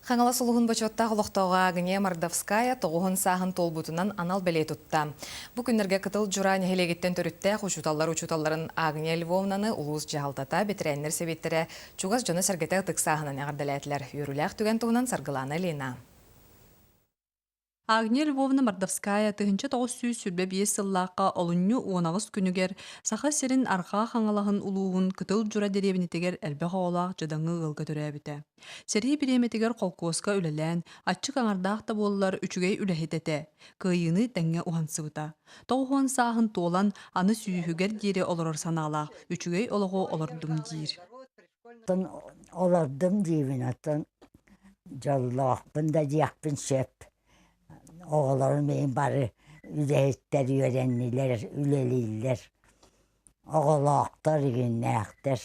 Хаҥалас улууһун бочуоттаах олохтооҕо Агния Мордовская тоҕуһун сааһын туолбутунан анал бэлиэ тутта. Бу күннэргэ Кытыл Дьураа нэһилиэгиттэн төрүттээх учууталлар учууталларын Агния Львовнаны улуус дьаһалтата, бэтэрээннэр сэбиэттэрэ, чугас дьоно-сэргэтэ ытык сааһынан эҕэрдэлээтилэр. Үөрүүлээх түгэн туһунан Саргылаана Ильина. Агния Львовна Мордовская 1925 сыллаахха олунньу 18 күнүгэр Саха сирин Арҕаа Хаҥалаһын улууһун Кытыл Дьура дэриэбинэтигэр элбэх оҕолоох дьадаҥы ыалга төрөөбүтэ. Сэрии бириэмэтигэр холкуоска үлэлээн, аччык аҥардаах да буоллар үчүгэй үлэһит этэ, кыайыыны тэҥҥэ уһансыбыта. 90 сааһын туолан, аны сүүһүгэр диэри олорор санаалаах үчүгэй олоҕу олордум диир. Олордум диибин, оттон дьоллоохпун да диэхпин сөп. Оҕолорум иһин бары үлэһиттэр үөрэннилэр, үлэлииллэр. Оҕолоохтор, игиннээхтэр.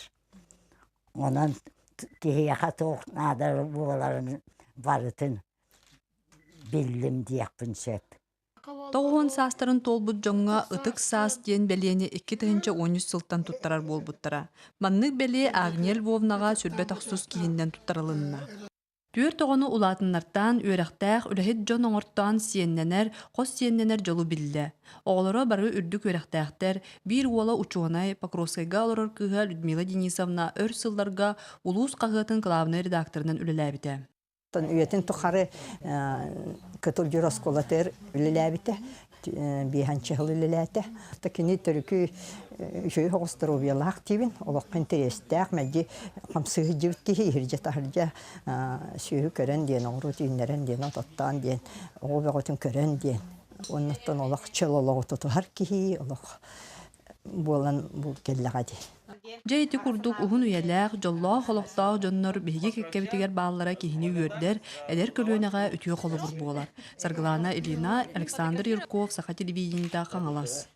Онон киһиэхэ туох наада буоларын барытын биллим диэхпин сөп. 90 саастарын туолбут дьоҥҥо Ытык саас диэн бэлиэни 2013 сылтан туттарар буолбуттара. Маннык бэлиэ Агния Львовнаҕа сүрбэ тохсус киһиннэн туттарылынна. Түөрт оҕону улаатыннартаан, үөрэхтээх, үлэһит дьон оҥортоон сиэннэнэр, хос сиэннэнэр дьолу биллэ. Оҕолоро бары үрдүк үөрэхтээхтэр, биир уола учуонай, Покровскайга олорор кыыһа Людмила Денисовна өр сылларга улуус хаһыатын кылаабынай редакторынан үлэлээбитэ. Үйэтин тухары Кытыл Дьур оскуолатыгар үлэлээбитэ, биэһэнчэ сыл үлэлээтэ. Кини төрүкү үчүгэй соҕус доруобуйалаах диибин, олоххо интэриэстээх, мэлдьи хамсыы сылдьыбыт киһи, иһирдьэ-таһырдьа сүөһү көрөн диэн, оҕуруот үүннэрэн диэн, от оттоон диэн, оҕо бөҕөтүн көрөн диэн. Оннуттан олох чөл олоҕу тутуһар киһи, олох буолан бу кэллэҕэ дии. Дьэ ити курдук уһун үйэлээх, дьоллоох олохтоох дьоннор биһиги кэккэбитигэр бааллара киһини үөрдэр, эдэр көлүөнэҕэ үтүө холобур буолар. Саргылаана Ильина, Александр Юрков, Саха телевидениета, Хаҥалас.